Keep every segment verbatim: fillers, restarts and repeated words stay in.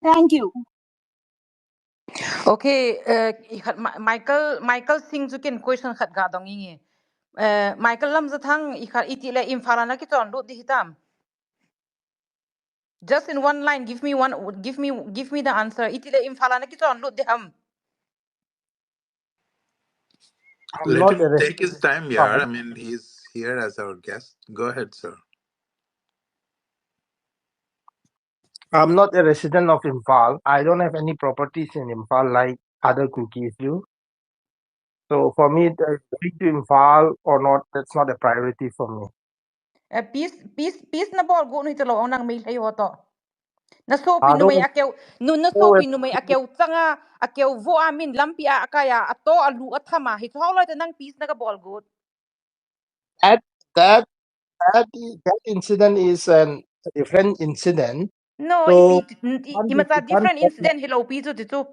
Thank you. Okay, uh, i khat Ma- Michael Michael Singh chu ken question khat ga dong inge. Uh, Michael Lamjathang, i khat itile Imphal a nakichon lut di hitam. Just in one line, give me one, give me, give me the answer. Itile Imphal a nakichon lut di ham. I'm Let not him a take his resident time, of Imphal. Yaar. I mean, he's here as our guest. Go ahead, sir. I'm not a resident of Imphal. I don't have any properties in Imphal like other Kukis do. So for me, the going to Imphal or not, that's not a priority for me. Eh, peace, peace, peace nabol got nu hitalo nang Meitei ho to. Nasopi numei akeu, nu nasopi numei akeu changa, akeu vo a min lampi a akaiya, ato alu athama, hichu hoilai te nang peace nagabol got. That that that i- that incident is an, a different incident. No, So, i- i- i- one imacha one different incident hilou pi chu ti chu.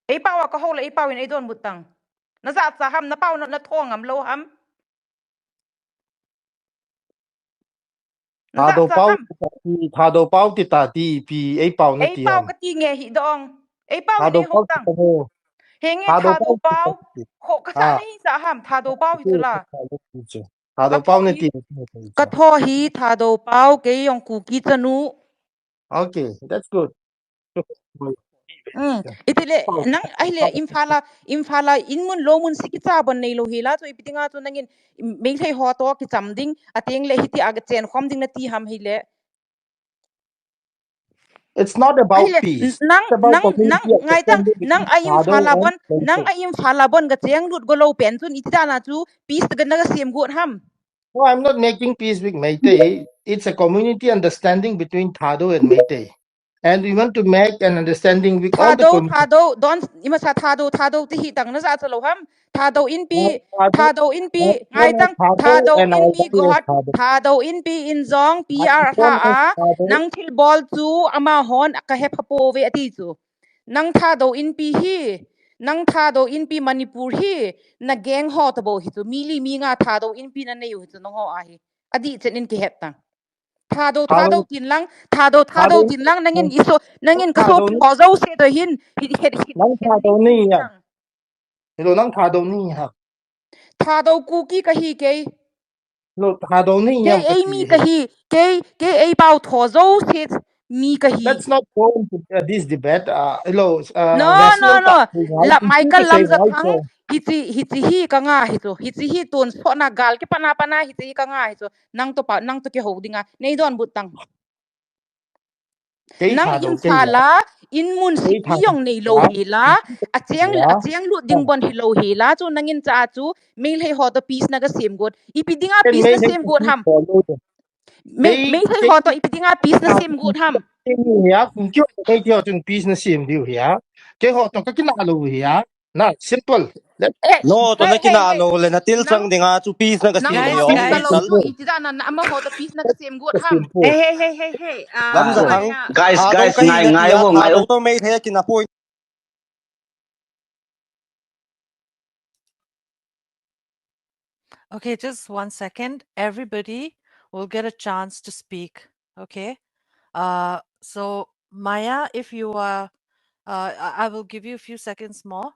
Ei pau a kahou le ei pau in ei donbut tang. Najacha ham, napau na, nathong am lou ham. Thadou Najacha pau ham. ti ta ti, Thadou pau ti ta ti, pi ei pau na Ei ti pau ham. Kati nge hi dong. Ei pau Thadou in ei hou pau ti tang. ta ho. Henge Thadou Thadou pau ti ta pau. ti. Ho kasa Ah, ni sa ham Thadou pau hi chu la. Thadou pau na ti. Katho hi Thadou pau kei jong Kuki chanu. Okay, that's good. Mm. Itile nang ahile Imphal a, Imphal a in mun lou mun si kicha bon neilou hila chu ipi dinga chu nangin Meitei ho to kicham ding, ateng le hiti a chen khom ding nati ham hile. It's not about peace. Nang nang nang ngaita, nang a Imphal a bon, nang a Imphal a bon gacheng lut golou pen chun iti dana chu peace ga nagasem got ham. No, I'm not making peace with Meitei. It's a community understanding between Thadou and Meitei. And we want to make an understanding with all the Thadou, Thadou, don, imacha Thadou, Thadou ti hi tang najacha lou ham. Thadou Inpi, Thadou Inpi, ngai tang, Thadou Inpi, go hot, Thadou Inpi in jong P R ha a, nang thilbol chu amahon kahepha pouve ati chu. Nang Thadou Inpi hi, nang Thadou Inpi Manipur hi, nageng ho tabou hi chu, mi li mi nga Thadou Inpi nanei u hi chu, nangho a hi. Adih chen in kihet tang. Thadou, Thadou tin lang, Thadou, Thadou tin lang, nangin iso, nangin kaso pho jouse to hin, hi, hi, hi, nang Thadou ni ya. Hello, nang Thadou ni ya. Thadou Kuki kahi kei. Hello, Thadou ni ya. Kei ei mi kahi, kei, kei ei pau tho jouse mi kahi. Let's not go into uh, this debate. Uh, hello, uh, no, no, no. La Michael Lamjathang, hichi, hichi hi kanga hi chu. Hichi hi tun so na gal kipana pana hichi hi kanga hi chu. Nang to pa, nang to kihou dinga. Nei donbut tang. Nang Imphal a in mun si pi jong neilou hila, acheng, acheng lut ding bon hilou hila chu nangin cha chu Meitei ho to peace nagasem got. Ipi dinga peace nasem got ham. Meitei ho to ipi dinga peace nasem got ham. Ya, kung kyo Meitei ho chun peace nasem diu ya. Keiho to kakina lou ya. Na simple. No, to nakina lou le natil chang dinga chu peace nagasem diu. Iti dana amaho to peace nagasem got ham. Hey, hey, hey, hey, hey. Lamjathang. Guys, guys, ngai, ngai, ngai. To Meitei kina point. Okay, just one second. Everybody will get a chance to speak. Okay. Uh, so Maya, if you are, uh, I will give you a few seconds more,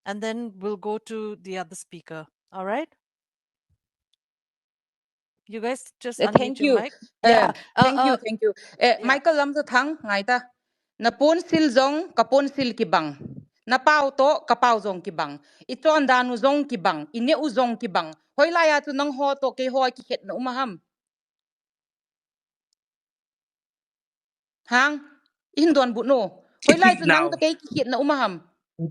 and then we'll go to the other speaker. All right. You guys just unmute your mic. Yeah. Thank you, thank you. Michael Lamjathang, ngaita. Naponsil jong, kaponsil kibang. Napau to, kapau jong kibang. Ichondanu jong kibang. Ineu jong kibang. Hoilai a chu nangho to keiho kikhetna um ham. Hang, ihin donbut no. Hoilai chu nang to kei kikhetna um ham.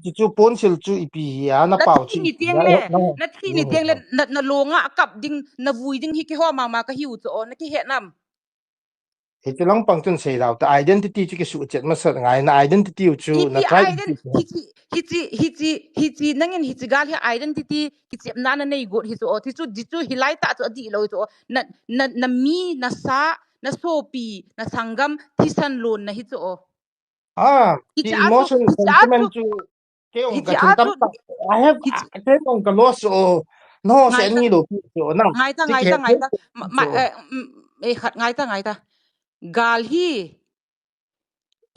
Chu chu ponsil chu ipi hia, napau chu. Nathi ni tiang le, nathi ni tiang le, na, nalonga akap ding, navui ding hi keiho mama kahiu chu o, nakihet nam. Hichu lang pang chun sei lau ta identity chu kisuhchet masat ngai na identity u chu na try. Hichi, hichi, hichi, hichi, nangin hichi gal hi identity kichepna nanei got hi chu o, ti chu, di chu hilai ta chu adih lou chu o. Na, na, nami, nasa, nasopi, nasanggam, thisan lonna hi chu o. Ah, the emotion, sentiment chu. Kei ong kachin tam ta. I have, kei ong ka loss o. No, se ni lo pi o na. Ngaita, ngaita, ngaita. Eh, khat ngaita, ngaita. Gal hi.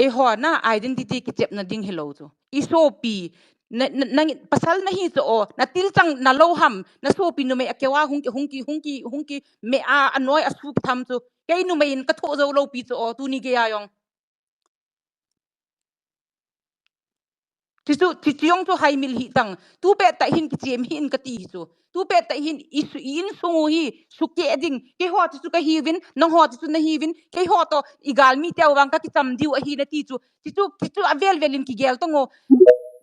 Eiho na identity kichepna ding hilou chu. I sopi, na, na, na, pasal nahi chu o, na tilchang nalou ham, na sopi numei a keu a hung ki, hung ki, hung ki, hung ki, me a, anoi a su ki tham chu. Kei numei in ka tho jou lou pi chu o, tuni gei a jong. Chuchu, chuchu jong chu haimil hi tang. Tu pet tah hin kichem hi in kati hi chu. Tu pet tah hin i su, i insung u hi sukeh ding. Keiho chuchu kahiuvin, nangho chuchu nahiuvin. Keiho toh i galmi teu vang kakicham diu ahi nati chu. Chuchu, chuchu avel vel in kigel tang o.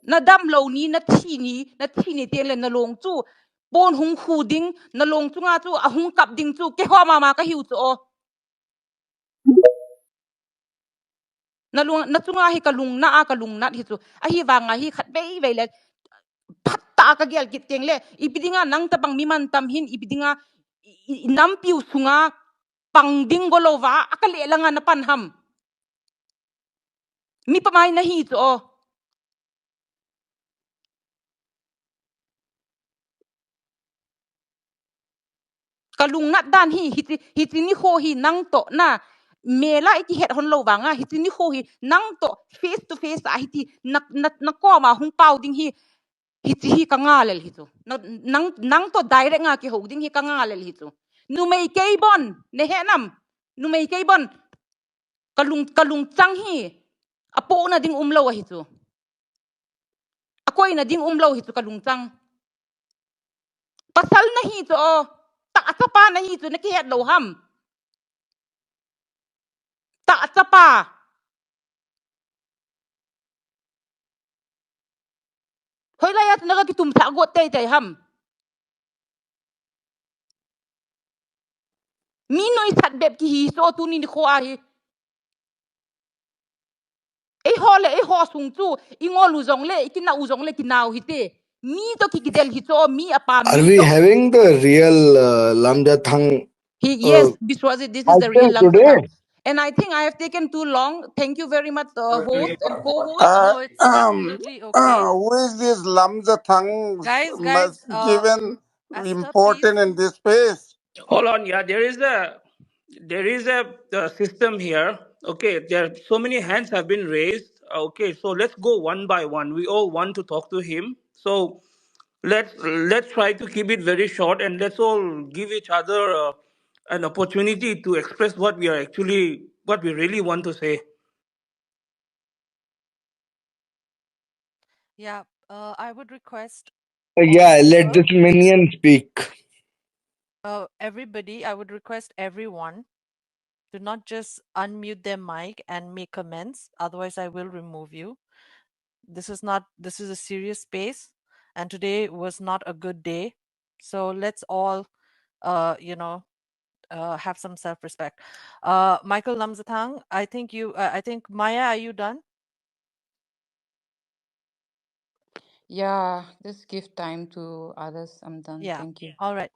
Na damlou ni, na thi ni, na thi ni teng le na long chu pon hung khu ding, na long chunga chu ahung kap ding chu keiho mama kahiu chu o. Na lung, na chunga hi ka lungnat a, ka lungnat hi chu. Ahivanga hi khatvei vei le phat tah a ka gel kit teng le, ipi dinga nang tabang mi mantam hin, ipi dinga i, i, i nampiu sunga pang ding golou va, a ka leh langa na pan ham. Mi pamai nahi chu o. Ka lungnat dan hi, hichi, hichi nikho hi nang toh na, mel a i kihet hon lou vanga, hichi nikho hi nang toh face to face a hiti, na, na, na koma hung pao ding hi, hichi hi ka nga lel hi chu. Na, nang, nang toh direct nga kihou ding hi ka nga lel hi chu. Numei kei bon, na he nam, numei kei bon. Ka lung, ka lungchang hi, apohna ding umlou ahi chu. Akoina ding umlou hi chu ka lungchang. Pasal nahi chu o, tah chapa nahi chu na kihet lou ham. Tah chapa. Hoilai a chu na ka kitum thah got tei tei ham. Mi noisat bep kihi so tuni nikho a hi. Eiho le eiho sung chu, i ngol u jong le, i kinah u jong le kinau hite. Mi toh ki, kidel hi chu, mi apa mi Are we toh. Having the real, uh, Lamjathang, He, yes, uh, Biswajit, this is the real Lamjathang today? And I think I have taken too long. Thank you very much, uh, host and co-host. Uh, No, it's um, absolutely okay. Uh, who is this Lamjathang Guys, guys, must uh, given Esther, important please. In this space? Hold on, yeah, there is a, there is a, uh, system here. Okay, there are so many hands have been raised. Okay, so let's go one by one. We all want to talk to him. So let's, let's try to keep it very short and let's all give each other, uh, an opportunity to express what we are actually, what we really want to say. Yeah, uh, I would request Uh, yeah, let also this minion speak. Uh, everybody, I would request everyone to not just unmute their mic and make comments, otherwise I will remove you. This is not, this is a serious space, and today was not a good day. So let's all, uh, you know, uh, have some self-respect. Uh, Michael Lamjathang, I think you, uh, I think, Maya, are you done? Yeah, just give time to others. I'm done. Yeah. Thank you. All right.